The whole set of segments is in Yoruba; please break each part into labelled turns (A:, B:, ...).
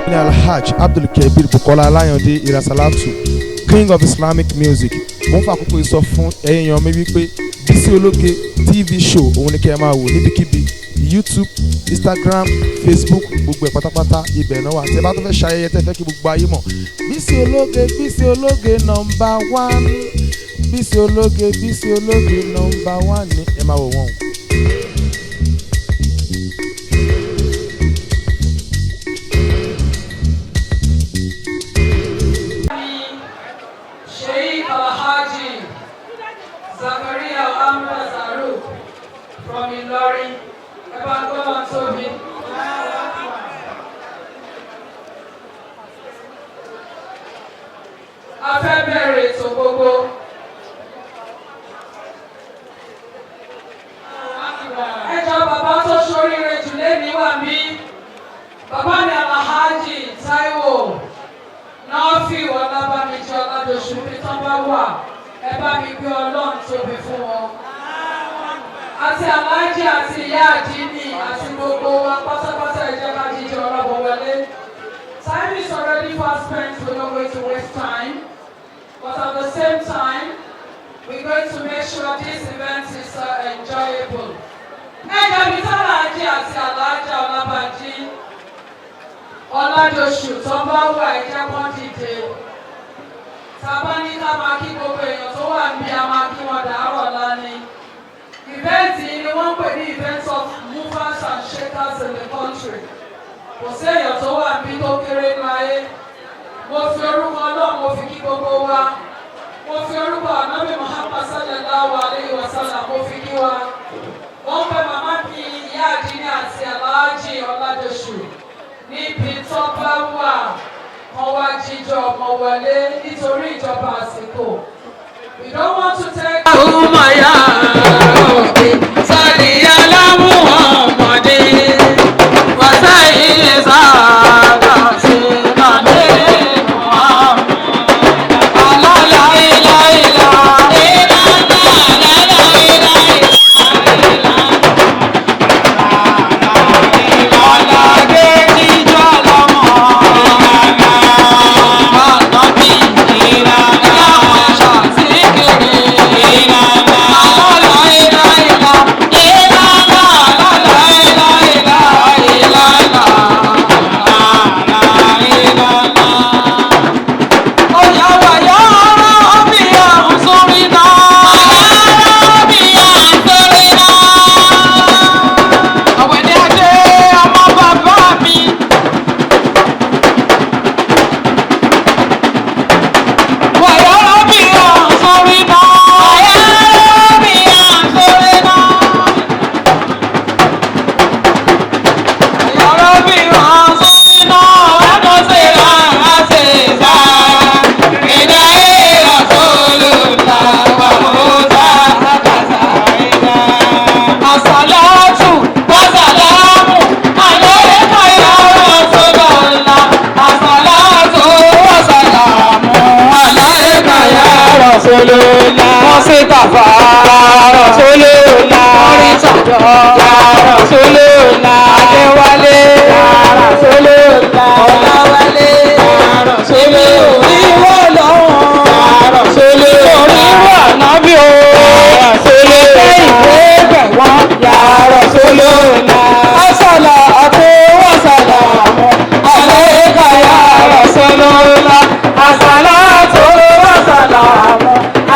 A: Ní Alhaj Abdulkabir Bukola Alayande Irasalatu, King of Islamic Music, mo ń fa àkókò yìí sọ fún ẹ̀yin èèyàn mi wípé Bísí Ológe TV show òun ni kẹ́ ẹ máa wò níbikíbi: YouTube, Instagram, Facebook, gbogbo ẹ̀ pátápátá, ibẹ̀ náà wà. Tẹ́ bá tó fẹ́ ṣayẹyẹ, tẹ́ fẹ́ kí gbogbo ayé mọ̀, Bísí Ológe, Bísí Ológe number one, Bísí Ológe, Bísí Ológe number one ní ẹ máa wò wọ́n o.
B: Sheikh Alhaji Zakaria Amra Zaruk from Ilorin. Ẹ bá gbọ́dọ̀ tóbi. A fẹ́ bẹ̀rẹ̀ ètò gbogbo. Ẹ jọ, bàbá tó ṣoríire jù lẹ́ni wà mí. Bàbá mi, Alhaji Taiwo Nọ́ọ̀fì Ọlábàmíjì Ọládọ̀ṣù, bí tán bá wà, ẹ bá mi gbé Ọlọ́run tóbi fún wọn. Àti Aláàjì àti ìyá àdínì àti gbogbo wa pátápátá, ẹ jẹ́ ká jíjẹ ọlọ́bọ̀ wọlé. Time is already fast spent, we're not going to waste time. But at the same time, we're going to make sure this event is enjoyable. Ẹ jẹ́ mi tálàájì àti Aláàjà Ọlábànjí Ọládọ̀ṣù tó bá wà, ẹ jẹ́ kán dìde. Tàbá ní ká máa kí gbogbo èèyàn tó wà níbí, a máa kí wọn dàárọ̀ lání. Event yìí ni wọ́n ń pè ní event of movers and shakers in the country. Kò sí èèyàn tó wà níbí tó kéré ní ayé. Mo fi orúkọ Ọlọ́run, mo fi kí gbogbo wa. Mo fi orúkọ Ànábì Muhammad sallallahu alayhi wa sallam, mo fi kí wa. Wọ́n fẹ́ màmá mi, ìyá àdínní àti Aláàjì Ọládọ̀ṣù, níbi tó bá wà, kan wá jíjọ ọmọ wọlé nítorí ìjọba àsìkò. We don't want to take.
C: اللهم يا ربي صل على محمد وسلم سيدنا محمد لا لا إله إلا الله لا لا إله. Àwẹ̀dẹ adé ọmọ bàbá mi. Wàyà rábì àǹsórí náà. Wàyà rábì àǹsórí náà. Wàyà rábì àǹsórí náà. Wàá ṣe ra àṣẹ sá. Ìdá ìlà sólùlà wà ó sá àkàsà ìdá. Àsàlátù wàsàlámù àlẹ́kà yà Rasulullah. Àsàlátù wàsàlámù àlẹ́kà yà Rasulullah. Wọ́n sì tàfà Rasulullah. Wọ́n rí tàjọ́ yà Rasulullah. Adéwálé yà Rasulullah. Ọláwálé yà Rasulullah. Ìwọ lọ́wọ́ yà Rasulullah. Orí wà nábì o yà Rasulullah. Ìwé bẹ̀ wọ́n yà Rasulullah. Asàlà àti wàsàlámù àlẹ́kà yà Rasulullah. Àsàlà àti wàsàlámù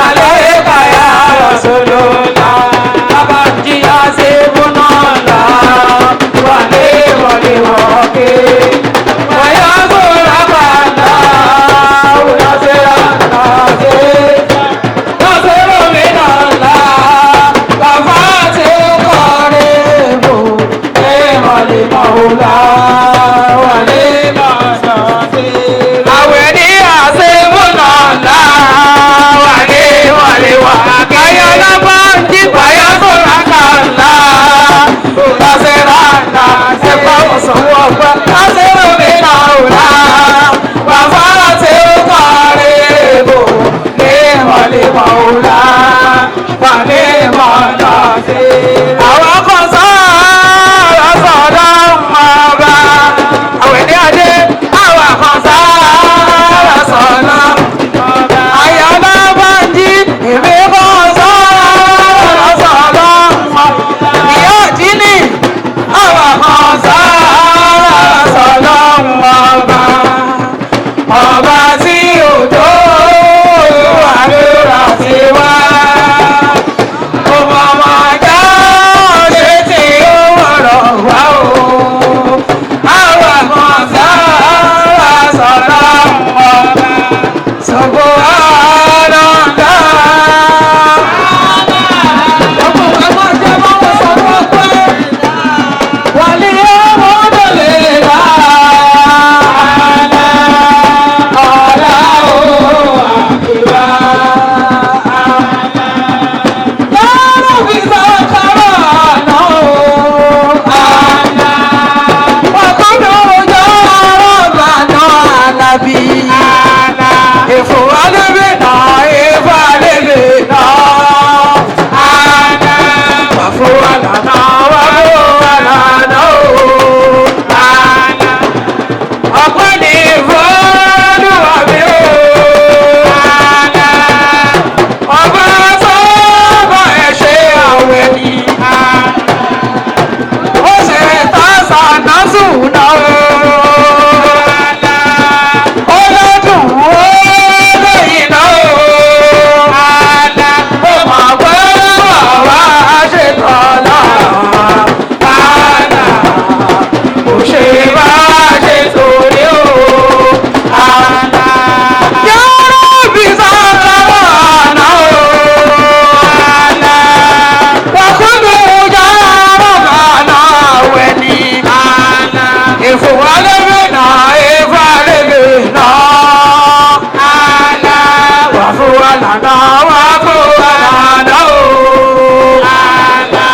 C: àlẹ́kà yà Rasulullah. Abájíyá ṣe bùnà là wà lé wọlé wà.
B: Ìfúwálébè náà, ìfúwálébè náà. Àná wàfúwálànà, wàfúwálànà o. Àná ọpẹ́ ní f'Olúwa mi o. Àná ọba tó bá ẹ ṣe àwẹ̀ ni. Ó ṣe tásánà sùnà o. Ó lọ́dún ó lóyìn náà o. Ó mọ̀ pé àwa ṣe tọ́lá. Àná kò ṣe bá ṣe torí o. Àná yàrá bí sábà náà o. Àná wàkúndùn yàrá bàánà wẹ̀ ní. Àná ìfowálébè náà ìfowálébè náà. Àná wàfúwálànà wàfúwálànà o. Àná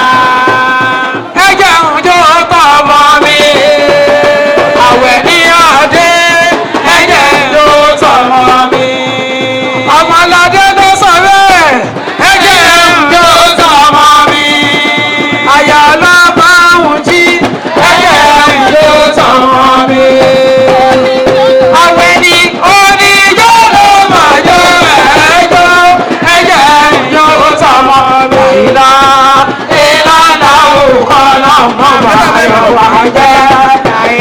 B: ẹ jẹun jó tọmọ mi àwẹ̀ ní ọdẹ ẹ jẹun jó tọmọ mi. Ọmọládé ló sọ bẹ́ẹ̀ ẹ jẹun jó tọmọ mi. Àyà ọlọ́mọ ń jí ẹ jẹun jó tọmọ mi. Àwẹ̀ ní oníjó ló máa jó ẹjọ́ ẹ jẹun jó tọmọ mi. Ìlà ìlànà òkò lọ́mọ bá yọ wá jẹ́.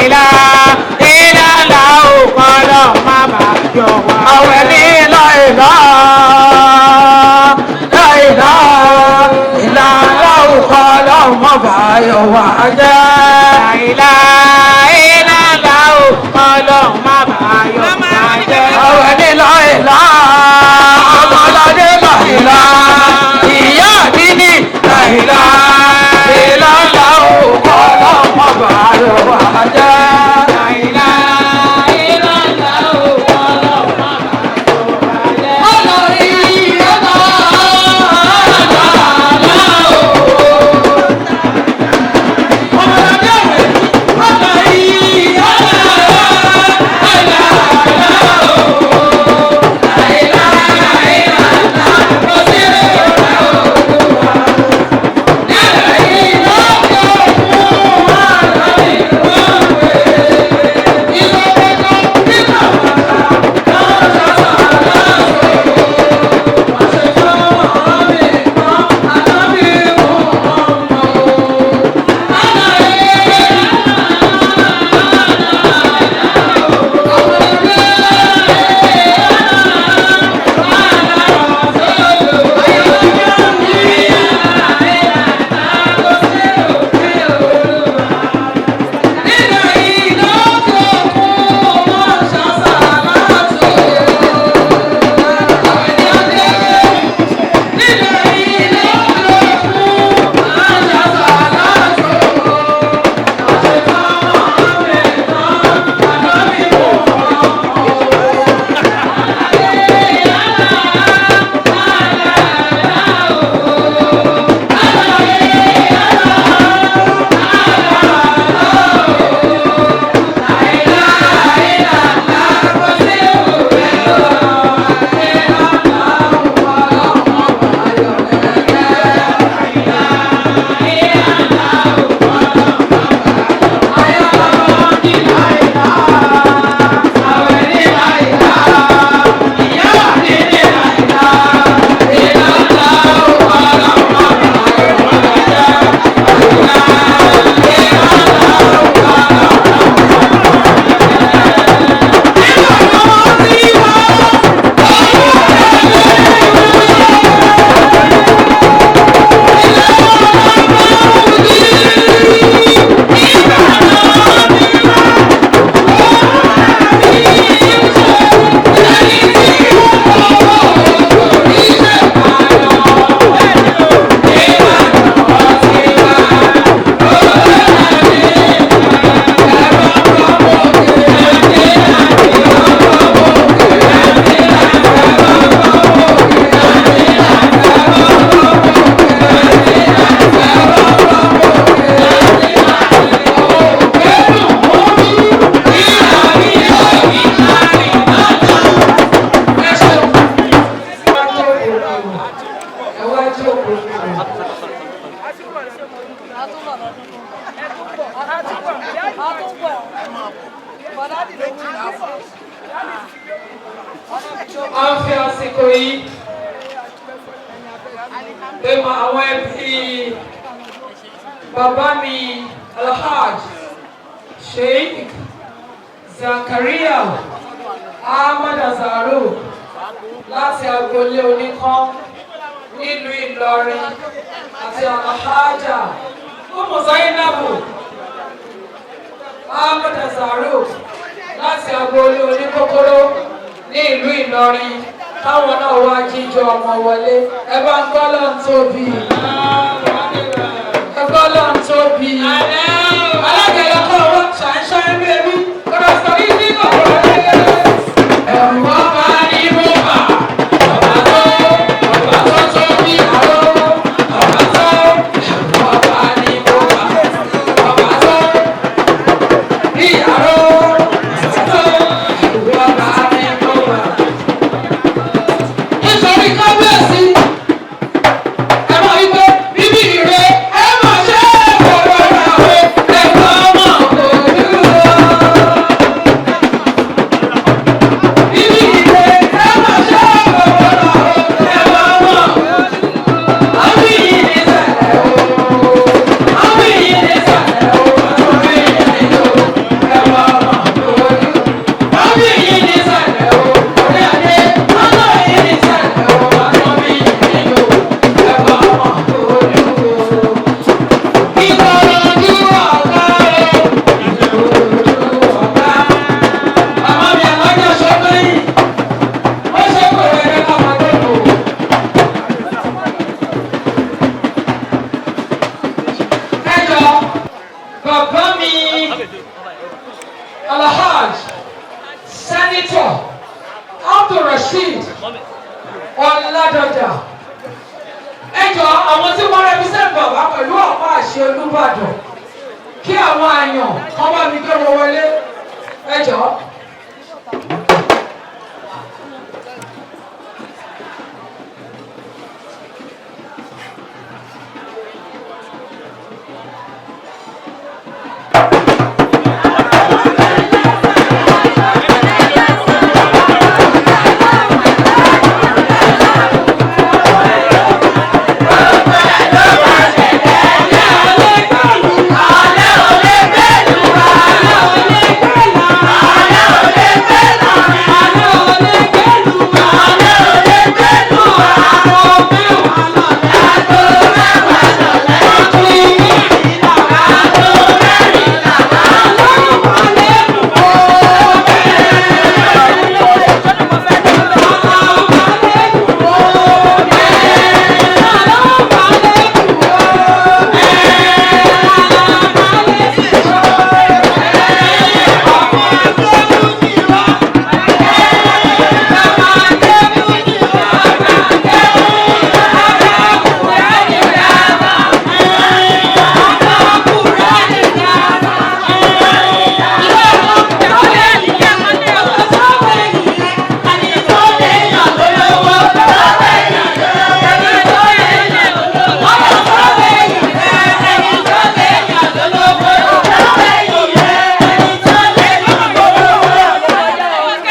B: Ìlà ìlànà òkò lọ́mọ bá yọ wá. Àwẹ̀ ní láìlá láìlá ìlànà òkò lọ́mọ bá yọ wá jẹ́. Ìlà ìlànà òkò lọ́mọ bá yọ wá jẹ́. Àwẹ̀ ní láìlá ọmọládé láìlá ìyá àdínní láìlá ìlànà òkò lọ́mọ bá yọ wá jẹ́. Láìlá ìlànà òkò lọ́mọ bá yọ wá jẹ́. Olórí ọ̀nà àlá o. Ọmọládé rẹ̀ A ń fi àsìkò yìí pé mọ àwọn ẹbí bàbá mi Alhaj Sheikh Zakaria Ahmad Azaru láti agboolé oníkan nílùú Ìlọrin àti Alhaja Umu Zainabu Ahmad Azaru láti agboolé oníkókóró ní ìlú Ìlọrin táwọn náà wá jíjọ ọmọ wọlé. Ẹ bá ń gbọ́ lọ́n tóbi, ẹ gbọ́ lọ́n tóbi. Alágẹ̀lẹ́kọ̀ wọn ṣàǹṣà ẹbí ẹbí kọ́dọ̀ sọ yìí ní kọ̀ọ̀rọ̀ ẹ̀rù ọba ní mo bà, ọba tó, ọba tó tóbi àrò, ọba tó, ẹ̀rù ọba ní mo bà, ọba tó bí àrò, tó ẹ̀rù ọba ní mo bà. Nítorí kábíyèsí, ẹ máa wí pé bíbí ire ẹ máa ṣe é kọ̀ọ̀rọ̀ rà o, ẹ̀rọ ọmọ kò dúró. Bíbí ire ẹ máa ṣe é kọ̀ọ̀rọ̀ rà o, ẹ̀rọ ọmọ. Àbí yìí ní sàlẹ̀ o, àbí yìí ní sàlẹ̀ o, àbí yìí ní o, ẹ̀rọ ọmọ kò dúró. Àbí yìí ní sàlẹ̀ o, orí adé, àbí yìí ní sàlẹ̀ o, àbí yìí ní o, ẹ̀rọ ọmọ kò dúró. Ìkòròdú ọ̀gá o, Ìkòròdú ọ̀gá. Màmá mi àlọ́jà ṣọ́gbẹ́yìn, ó ṣe kò rẹ̀ ká máa tó kù. Ẹ jọ, bàbá mi Alhaj Senator Abdulrasheed Ọládọjà, ẹ jọ, àwọn tí wọ́n represent bàbá pẹ̀lú ọ̀pá àṣẹ Olúbàdàn, kí àwọn àyàn kan bá mi gbé wọn wọlé, ẹ jọ.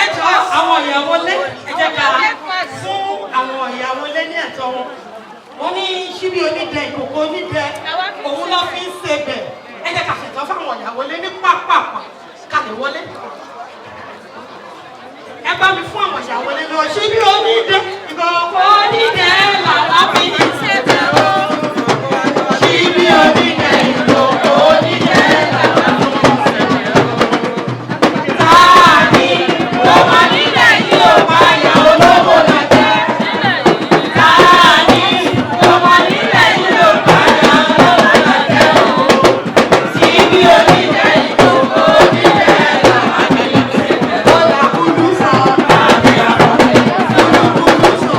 C: Ẹjọ́, àwọn ìyàwó lé, ẹ jẹ́ ká fún àwọn ìyàwó lé ní ẹ̀tọ́ wọn. Wọ́n ní ṣíbí onídẹ, ìkòkò onídẹ, òun ló fi ń ṣe bẹ̀. Ẹ jẹ́ ká ṣètò fáwọn ìyàwó lé ní pápápá ká lè wọlé. Ẹ bá mi fún àwọn ìyàwó lé lọ ṣíbí onídẹ, ìkòkò onídẹ làwọn fi ń ṣe bẹ̀ o. Ṣíbí onídẹ, ìkòkò onídẹ làwọn fi ń ṣe bẹ̀ o. Tani ọmọ nílẹ̀ yìí ò máa yà olówó lajẹ́? Tani ọmọ nílẹ̀ yìí ò máa yà olówó lajẹ́ o? Síbí onílẹ̀ ìkókó onílẹ̀ làwọn ní ìṣẹ̀lẹ̀. Bọ́lá kúlú sọ, àbí àbọ̀lẹ̀, kúlú kúlú sọ,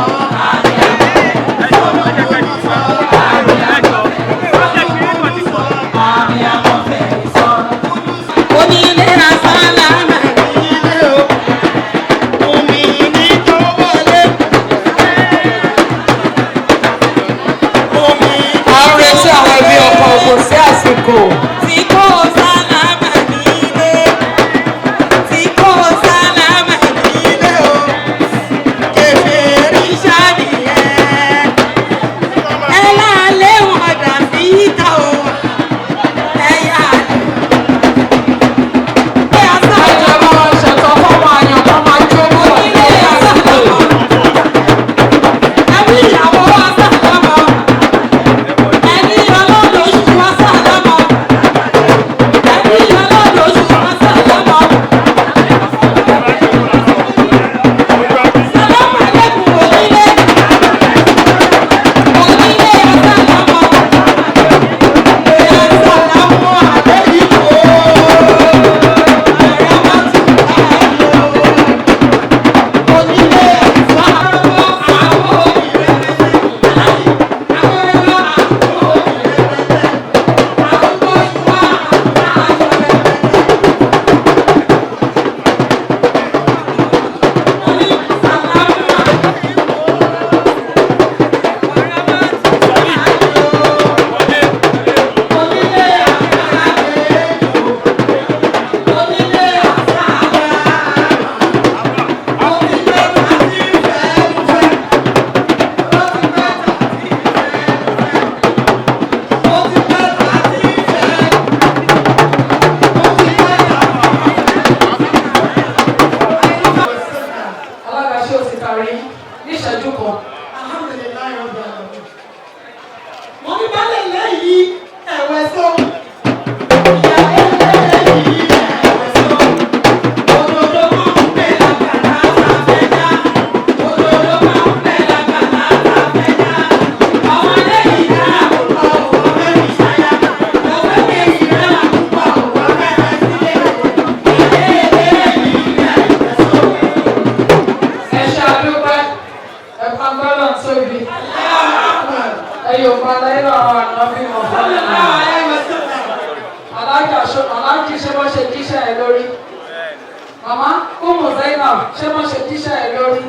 B: Màmá Umu Zainab, ṣé wọ́n ṣe tíṣà ẹ̀ lórí?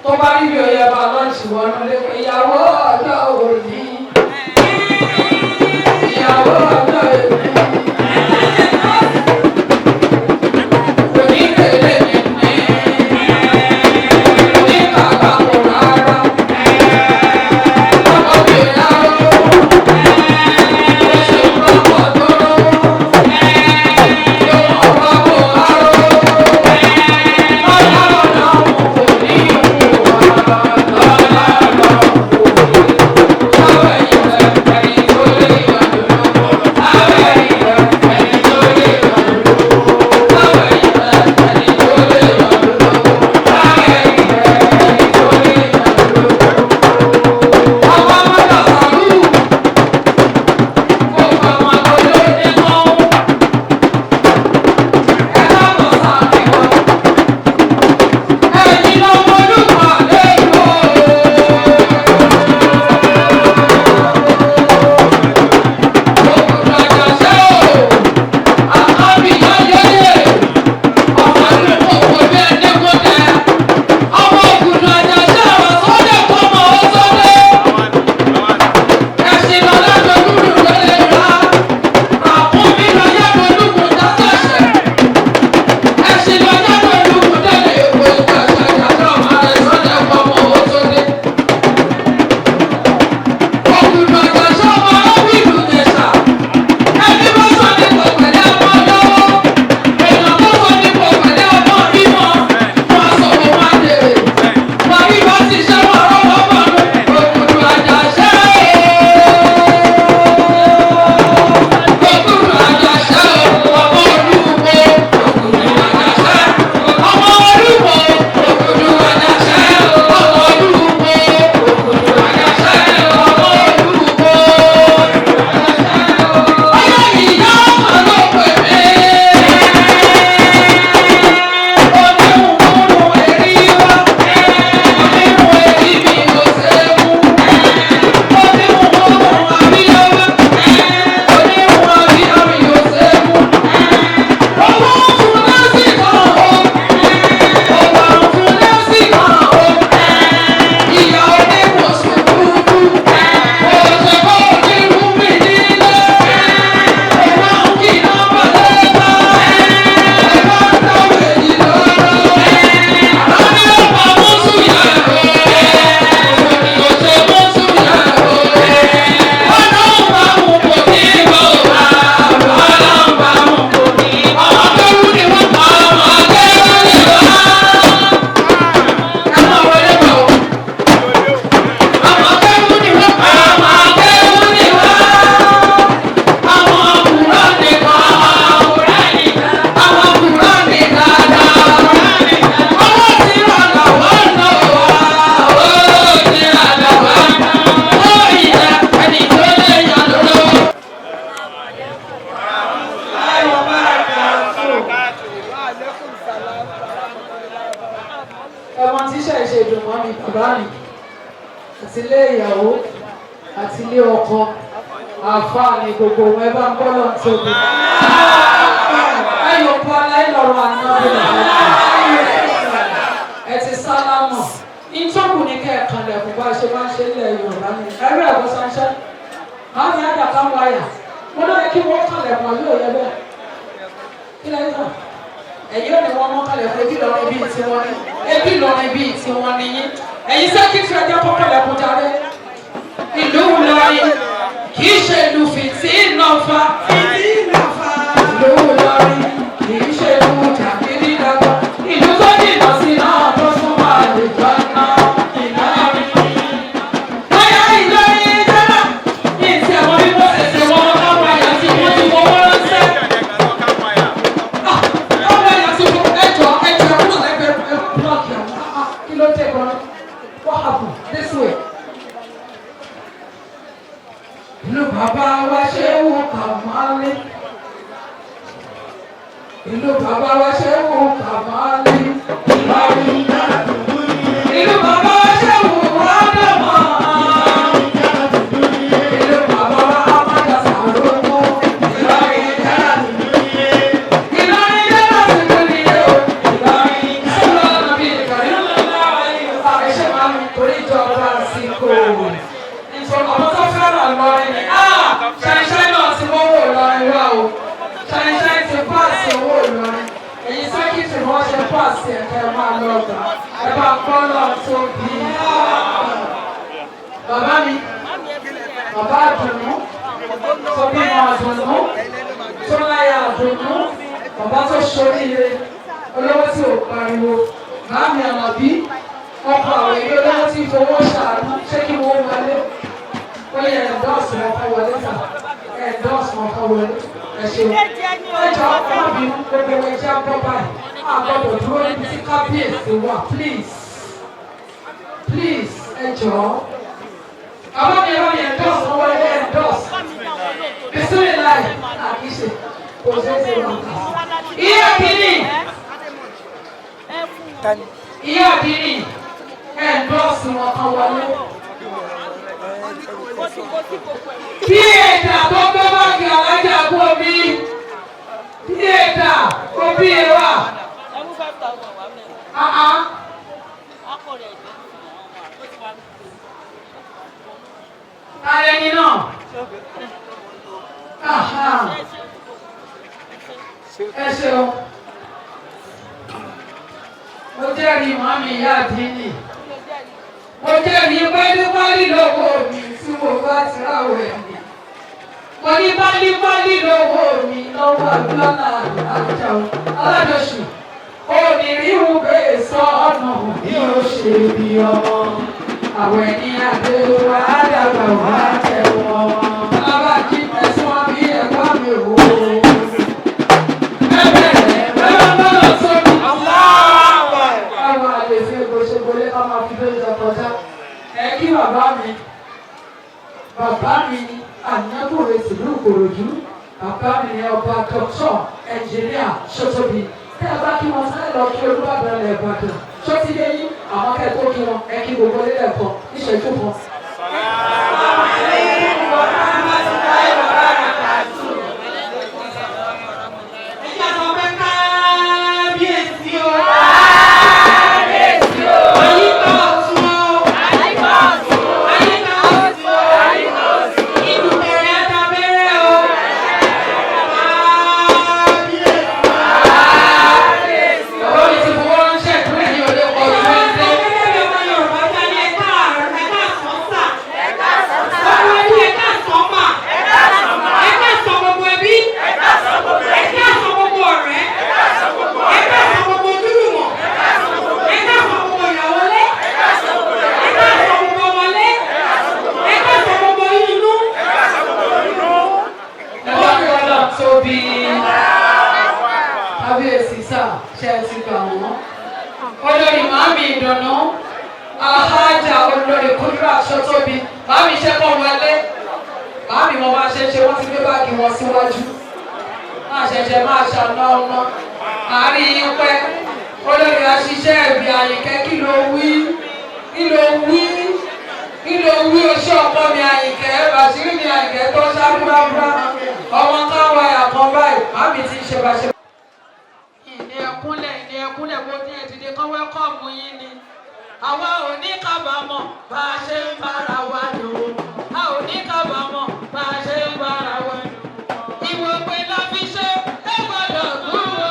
B: Tó bá rí bí oyè bá lọ́ọ̀ṣì wọnú lé pé ìyàwó ọjọ́ òní. Ìyàwó ọjọ́ òní. Oníkèlè mi ní. Oníkàkà kò rárá. Ọkọ mi rárá. Ó ṣe rọ́pò tó rọ́wọ́. Yóò mọ̀ wá kó rárá. Ẹ̀yin lọ́mọ olúkọ lẹ́yìn o. Òkùnkùn àjàṣẹ́ o, àkàbíyá yẹ́yẹ́, ọmọ olùkọ́ kò bí ẹni kúndẹ̀. Ọmọ òkùnkùn àjàṣẹ́ ọ̀rọ̀ sóde kọ́mọ ó sóde. Ẹ̀sìn lọ́lá lolúlu ló lè rà. Ràkúnmí lọ́yà lolúkùn dátọ̀ṣẹ̀. Ẹ̀sìn lọ́yà lolúkùn délé èkó ìgbàgbọ́ ìgbàgbọ́ ọmọ rẹ̀ sóde kọ́mọ ó sóde. Òkùnkùn àjàṣẹ́ ọmọ ọlọ́bìnrin Ìjẹ̀ṣà. Ẹni bá sọ ní kò pẹ̀lẹ́ ọmọ lọ́wọ́. Èèyàn tó sọ ní kò pẹ̀lẹ́ ọmọ bímọ. Wọ́n sọ fún wa dèrè. Wọ́n bí wọ́n ti ṣe wọ́n rọ́wọ́ bọ̀ nù. Òkùnkùn àjàṣẹ́ òkùnkùn àjàṣẹ́ ọmọ olúwo. Òkùnkùn àjàṣẹ́ ọmọ olúwo. Òkùnkùn àjàṣẹ́ ọmọ olúwo. Òkùnkùn àjàṣẹ́ ọmọ olúwo. Ọyọ́ ìyá ọmọ ló pè mí. Oníhùn èrí wá. Oníhùn èrí mi ò ṣe é mú. Oníhùn àríyá wá. Oníhùn àríyá mi ò ṣe é mú. Owó fún lásìkò o. Owó fún lásìkò o. Ìyá oníhùn sùkúrú. Òṣèkọ́ onírú mi nílé. Àwọn kùránì kan, àwọn kùránì dáadáa. Owó tí wà làwọn náà wà, owó tí wà làwọn náà. Ó ìyá ẹni tó lè yàn lóró. Ẹ̀wọ̀n tíṣà ìṣèdùn mọ́ mi bàbá mi àti ilé ìyàwó àti ilé ọkọ àáfàá ni gbogbo wọn ẹ bá ń bọ́ lọ́n tóbi. Ẹ yóò kọ́ aláìlọ́rọ̀ àná ẹ ti sálámọ̀. Ìtọ́kù ní kẹ́ẹ̀kan lẹ̀kùn bá a ṣe máa ń ṣe nílẹ̀ Yorùbá ni. Ẹ̀rí ẹ̀kọ́ sáńṣẹ́. Màá mi àdà ká wáyà. Mo lóye kí wọ́n kànlẹ̀kùn àbí òye bẹ́ẹ̀. Kí lẹ́yìn náà? Ẹ̀yin ò ní wọ́n mọ́ kànlẹ̀kùn ebi lọ́rin bíi tiwọn ní. Ebi lọ́rin bíi tiwọn ní yín. Ẹ̀yin sẹ́kítírì ẹjẹ́ kọ́ kànlẹ̀kùn jáde. Ìlú Ìlọrin kì í ṣe ìlú fìtínà fa. Ìlú Ìlọrin kì í ṣe ìlú jàgídíjàgan. Ìlú tó jìnnà sí náà tó súnmọ́ àlejò náà Ìlọrin. Bóyá Ìlọrin jẹ́nà ní ìtì àwọn bí wọ́n ṣe ṣe wọ́n káwọn àyà tí wọ́n ti wọ́n wọ́n ránṣẹ́. Káwọn àyà tí wọ́n ẹjọ́ ẹjọ́ kúrò lẹ́gbẹ̀ẹ́ búlọ̀kì àwọn kí ló dé gan-an? What happened? This way. Ìlú bàbá wa ṣe wù kàmálí. Ìlú bàbá wa ṣe wù kàmálí. Ìlú bàbá wa ṣe wù wádàmà. Ìlú bàbá wa Amada Sàrókò. Ìlọrin jẹ́ Ìlọrin jẹ́ láti lórí o. pàṣẹ ẹ̀ka ẹ máa lọ gbà. Ẹ bá kọ́ lọ tóbi. Bàbá mi, bàbá àdùnnú, tó bímọ àdùnnú, tó láyà àdùnnú, bàbá tó ṣoríire, olówó tí ò pariwo, màámi Àlàbí, ọkọ àwọn èyí olówó tí fowó ṣàánú, ṣé kí wọ́n wọlé? Ó yẹ ẹ̀ńdọ́ọ̀sì wọn kọ́ wọlé tà, ẹ̀ńdọ́ọ̀sì wọn kọ́ wọlé, ẹ ṣeun. Ẹ jọ má bínú, gbogbo ẹ jẹ́ àbọ̀ báyìí, a gbọ́dọ̀ dúró níbi tí kábíyèsí wà, please, please, ẹ jọ̀ọ́. Bàbá mi, ẹ bá mi endorse wọn wọlé, endorse. Bisimilayi, àkíṣe, kò ṣeé ṣe wọn. Ìyá kìíní, ìyá kìíní, endorse wọn kan wọlé. Bí ẹ̀dà tó gbé báàgì alájà kú omi, bí ẹ̀dà kó bí ẹ wà. Ah. Tàlẹ́ni náà. Aha. Ẹ ṣeun. Mo jẹ́rìí màmí ìyá àdínì. Mo jẹ́rìí pálípálí lọ́wọ́ mi tí mo bá ti ráwọ̀ ẹ̀mí. Mo ní pálípálí lọ́wọ́ mi lọ́wọ́ Abíọ́lá àjà o. Alájọṣù, onírìíwú bẹ́ẹ̀ sọ ọ̀nà bí ó ṣe bí ọmọ. Àwọn ẹni àdé wa dàgbà wá tẹ̀wọ̀n. Alábàájí ẹ̀sùn àbí ẹ̀kọ́ mi wò. Ẹ bẹ̀rẹ̀ bẹ́ẹ̀ bá lọ sórí. Káwọn àlè fi egbò ṣe gbolé ká máa fi bẹ́ẹ̀ jọ kọjá. Ẹ kí bàbá mi. Bàbá mi ni Ànábòrè tìlú Ìkòròdú. Bàbá mi ni ọba Dr. Ẹnjìníà Ṣótóbi. Tẹ́ ẹ bá kí wọn sáré lọ kí Olúbàdàn ilẹ̀ Ìbàdàn. Ṣó ti yé yín? Àwọn akẹ́kọ̀ọ́ kí wọn, ẹ kí gbogbo ilé ẹ̀kọ́ níṣẹ́jú kan.
C: Ẹ jẹ́ sọ pé kábíyèsí o. Àyíká ọ̀tún o. Àyíká ọ̀tún o. Ìdùkẹ̀rẹ̀ àtàbẹ̀rẹ̀ o. Kábíyèsí.
B: Bàbá mi ti fowó ránṣẹ́ ìpínlẹ̀ ní olè ọ̀dún ẹgbẹ́.
C: Gẹ́gẹ́ bí ọmọ Yorùbá ta ni ẹ káàsán sà. Gbogbo ẹbí ẹ káàsán mà. Ẹ káàsán gbogbo ẹbí. Ẹ káàsán gbogbo ọ̀rẹ́. Ẹ káàsán gbogbo ojúlùmọ̀. Ẹ káàsán gbogbo ìyàwólé. Ẹ káàsán gbogbo ọmọlé. Ẹ káàsán gbogbo inú.
B: Ẹ bá mi ọlọ́ tóbi. Kábíyèsí sà, ṣe é ti gbà wọ́n. Olórí màámi ìdùnnú, Alhaja olórí Kúdúrà Ṣótóbi, màámi ṣe kọ́ wọlé. Màámi wọn máa ṣe ń ṣe wọ́n ti gbé báàgì wọn síwájú. Máa ṣẹ̀ṣẹ̀ máa ṣàná ọmọ. Àárín yín pẹ́. Olórí aṣiṣẹ́ ẹ̀bì Àyìnkẹ́ kí ló wí? Kí ló wí? Kí ló wí oṣù ọkọ mi Àyìnkẹ́? Bàṣírí mi Àyìnkẹ́ tó ṣá búrábúrá. Ọmọ káwọn àyà kan báyìí, màámi ti ń ṣe bá ṣe. Ìní ẹkúnlẹ̀ ìní ẹkúnlẹ̀ wo ní ẹ̀dìdì kan wẹ́kọ̀mù yín ni. Àwa ò ní kábàámọ̀ bá a ṣe ń bára wa lò ó. A ò ní kábàámọ̀ bá a ṣe ń bára wa lò ó. Ìwò pé la fi ṣe é gbọ́dọ̀ dúró.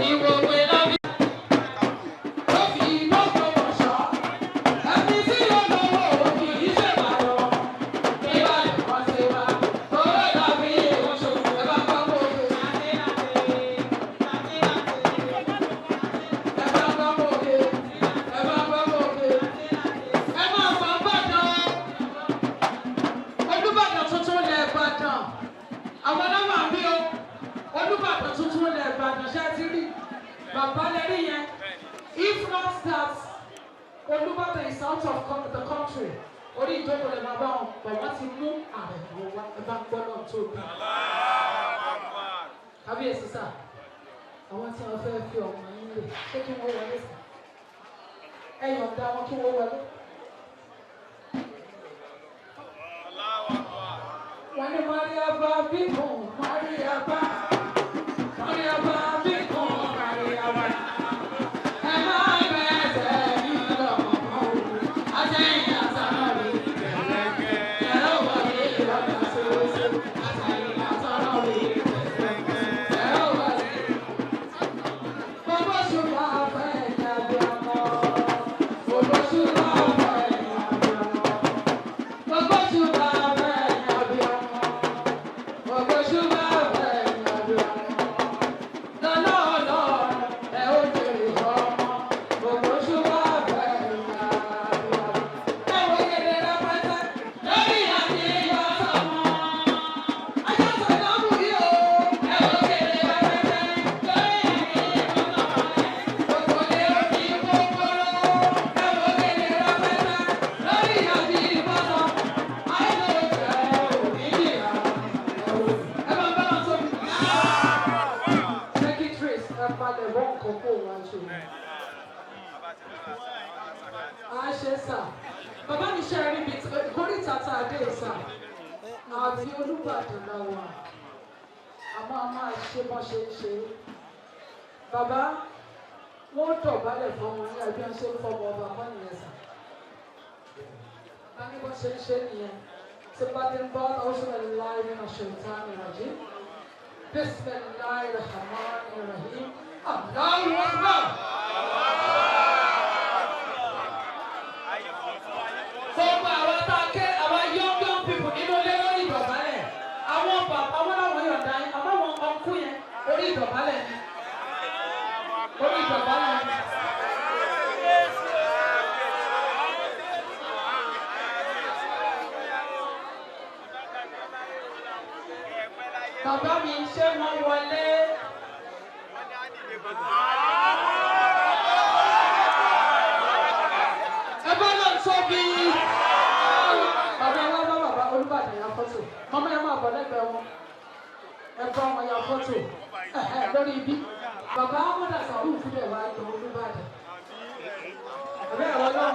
B: Ìwò pé la fi ó fi gbogbo ọ̀ṣọ́. Ẹni tí yóò lówó kì í ṣèbàdàn. Ìbàdàn kan ṣe wá. Owó làbí ìwọ̀ṣọ̀ ẹ bá pa kó o. Ẹ bá gbọ́ mọ́ òkè. Ẹ bá gbọ́ mọ́ òkè. Ẹ máa fọ́ Ìbàdàn. Olúbàdàn tuntun lẹ̀ Ìbàdàn. Àwọn náà bí o. Olúbàdàn tuntun lẹ̀ Ìbàdàn ṣé ẹ ti rí? Bàbá lẹ́rí yẹn. If not that, Olúbàdàn is out of the country. Orí ìjókòó lè máa bá wọn, bọ̀ wọ́n ti mú àrẹ̀mọ wá. Ẹ bá gbọ́ náà tóbi. Kábíyèsí sà, àwọn tí wọ́n fẹ́ fi ọmọ yín lè ṣé kí wọ́n wọlé sí? Ẹ yọ̀ǹda wọn kí wọ́n wọlé. Wọ́n ní Mariaba bíkùn Mariaba Mariaba bíkùn Mariaba. Ẹ máa bẹ̀sẹ̀ ní lọ́kọ̀ọ̀kan o, àtẹ̀yìn àtàrà rí kẹ̀kẹ́. Ẹ wọlé lọ́dọ̀ ṣoṣo, àtẹ̀yìn àtàrà rí kẹ̀kẹ́. Ẹ wọlé. Palẹ̀ mọ́ nǹkan kó wá ṣe. A ṣe sà. Bàbá mi ṣe rí ibi kórìtà tá a dé sà. Àfi Olúbàdàn la wà. Àmọ́ a máa ṣe bọ́n ṣe ń ṣe. Bàbá, wọ́n dọ̀bálẹ̀ fọmọ ní àbí wọ́n ṣe ń fọmọ ọba kọ́ nìyẹn sà. Bá ní bọ́n ṣe ń ṣe nìyẹn. Tí bá ti ń bọ́ a'udhu billahi minash shaitani rajim. Bismillahir rahmanir rahim. Allahu akbar. Gbogbo àwọn tá a ké àwọn young young people nínú ilé lórí ìdọ̀bálẹ̀. Àwọn bàbá wọn làwọn yọ̀ǹda yín, àmọ́ àwọn ọkú yẹn orí ìdọ̀bálẹ̀ ni. Orí ìdọ̀bálẹ̀ ni. Bàbá mi, ṣé wọ́n wọlé? Ẹ bá lọ tóbi. Bàbá wa bá bàbá Olúbàdàn ya fọ́tò. Mọ́mọ́ yẹn máa bọ̀ lẹ́gbẹ̀ẹ́ wọn. Ẹ bá wọn ya fọ́tò. Ẹ̀hẹ̀, lórí ibi. Bàbá Amúdà Sàrú fúnlẹ̀ wá lọ Olúbàdàn. Àbẹ́ ẹ̀rọ lọ.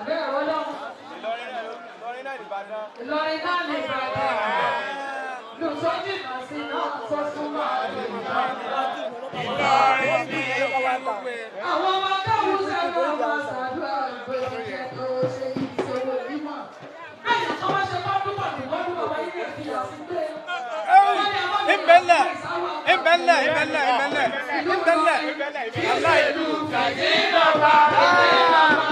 B: Àbẹ́ ẹ̀rọ lọ. Ìlọrin náà lè bàdàn. Lùtọ́ jìnnà sí náà tó súnmọ́ àlè. Àwọn ọmọ akáwù sẹ́nu ọmọ ṣàdúrà ìgbésẹ̀ tó ṣe ìṣòwò ìmọ̀. Bẹ́ẹ̀ni tó bá ṣe kọ́dún kọ̀dún kọ́dún bàbá yìí lè fi àti gbé.
D: Ìbẹ̀lẹ̀, ìbẹ̀lẹ̀, ìbẹ̀lẹ̀, ìbẹ̀lẹ̀, ìbẹ̀lẹ̀.
B: Ìlú Kàdínàbà, Kàdínàbà.